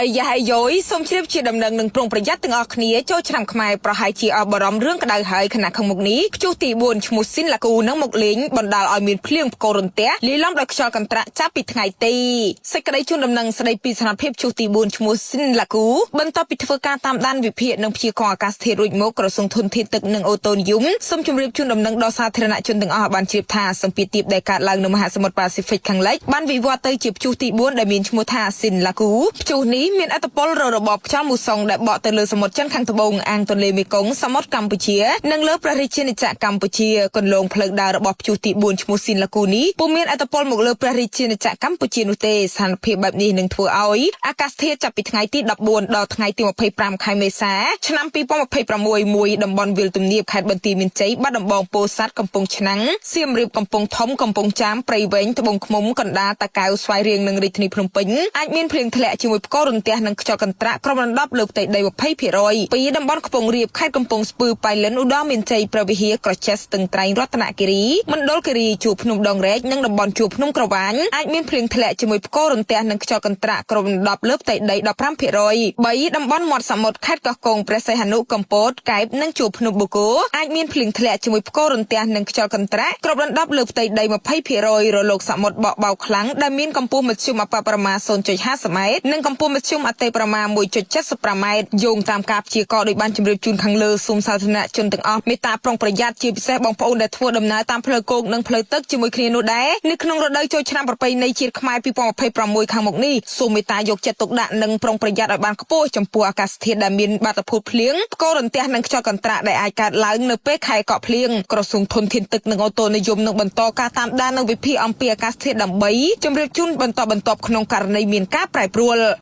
អាយ៉ាអាយយសូមជ្រាបជាដំណឹងនឹងប្រុងប្រយ័ត្នទាំងអស់គ្នាចូលឆ្នាំខ្មែរប្រហែលជាអបរំរឿងក្តៅហើយខណៈខាងមុខនេះព្យុះទី4ឈ្មោះស៊ីនឡាគូនឹងមកលេងបណ្ដាលឲ្យមានភ្លៀងផ្គររន្ទះលាយឡំដោយខ្យល់កន្ត្រាក់ចាប់ពីថ្ងៃទីសេចក្តីជូនដំណឹងស្តីពីស្ថានភាពព្យុះទី4ឈ្មោះស៊ីនឡាគូបន្ទាប់ពីធ្វើការតាមដានវិភាគនិងព្យាករណ៍អាកាសធាតុរួចមកក្រសួងធនធានទឹកនិងអូតូនិយមសូមជម្រាបជូនដំណឹងដល់សាធារណជនទាំងអស់ឲ្យបានជ្រាបថាសម្ពាធទាបដែលកើតឡើងនៅមហាសមុទ្រប៉ាស៊ីហ្វិកខាងលិចបានវិវត្តទៅជាព្យុះទី4ដែលមានឈ្មោះថាស៊ីនឡាគូព្យុះនេះមានឥទ្ធិពលររបបខ្យល់មូសុងដែលបក់ទៅលើសមុទ្រចិនខាងត្បូងអាងទន្លេមេគង្គសមុទ្រកម្ពុជានិងលើព្រះរាជាណាចក្រកម្ពុជាគន្លងផ្លូវដើររបស់ព្យុះទី4ឈ្មោះស៊ីនឡាគូនេះពុំមានឥទ្ធិពលមកលើព្រះរាជាណាចក្រកម្ពុជានោះទេស្ថានភាពបែបនេះនឹងធ្វើឲ្យអាកាសធាតុចាប់ពីថ្ងៃទី14ដល់ថ្ងៃទី25ខែមេសាឆ្នាំ2026មួយតំបន់វាលទំនាបខេត្តបន្ទាយមានជ័យបាត់ដំបងពោធិ៍សាត់កំពង់ឆ្នាំងសៀមរាបកំពង់ធំកំពង់ចាមព្រៃវែងត្បូងឃ្មុំកណ្ដាលតាកែវស្វាយរៀងនិងរាជធានីភ្នំពេញអាចមានភ្លៀងធ្លាក់ជាមួយផ្គររន្ទះនិងខ្យល់កន្ត្រាក់ក្រុមដណ្ដប់លើផ្ទៃដី20%ពីតំបន់ខ្ពង់រាបខេត្តកំពង់ស្ពឺប៉ៃលិនឧត្តរមានជ័យព្រះវិហារក្រចេះស្ទឹងត្រែងរតនគិរីមណ្ឌលគិរីជួរភ្នំដងរែកនិងតំបន់ជួរភ្នំក្រវាញអាចមានភ្លៀងធ្លាក់ជាមួយផ្គររន្ទះនិងខ្យល់កន្ត្រាក់ក្រុមដណ្ដប់លើផ្ទៃដី15%3តំបន់មាត់សមុទ្រខេត្តកោះកុងព្រះសីហនុកំពតកែបនិងជួរភ្នំបូកគោអាចមានភ្លៀងធ្លាក់ជាមួយផ្គររន្ទះនិងខ្យល់កន្ត្រាក់គ្របដណ្ដប់លើផ្ទៃដី20%រលកសមុទ្របក់បោកខ្លាំងដែលមានកម្ពស់មធ្យមអប្បបរមា0.50ម៉ែត្រនិងកម្ពស់មធ្យមអតិបរមា1.75ម៉ែត្រយោងតាមការព្យាករណ៍ដោយបានជម្រាបជូនខាងលើសូមសាធារណជនទាំងអស់មេត្តាប្រុងប្រយ័ត្នជាពិសេសបងប្អូនដែលធ្វើដំណើរតាមផ្លូវគោកនិងផ្លូវទឹកជាមួយគ្នានោះដែរនៅក្នុងរដូវចូលឆ្នាំប្រពៃណីជាតិខ្មែរ2026ខាងមុខនេះសូមមេត្តាយកចិត្តទុកដាក់និងប្រុងប្រយ័ត្នឲ្យបានខ្ពស់ចំពោះអាកាសធាតុដែលមានបាតុភូតភ្លៀងផ្គររន្ទះនិងខ្យល់កន្ត្រាក់ដែលអាចកើតឡើងនៅពេលខែកក់ភ្លៀងក្រសួងធនធានទឹកនិងអូតូនិយមនឹងបន្តការតាមដាននិងវិភាគអំពីអាកាសធាតុដើម្បីជម្រាបជូនបន្តបន្ទាប់ក្នុងករណីមានការប្រែប្រួល។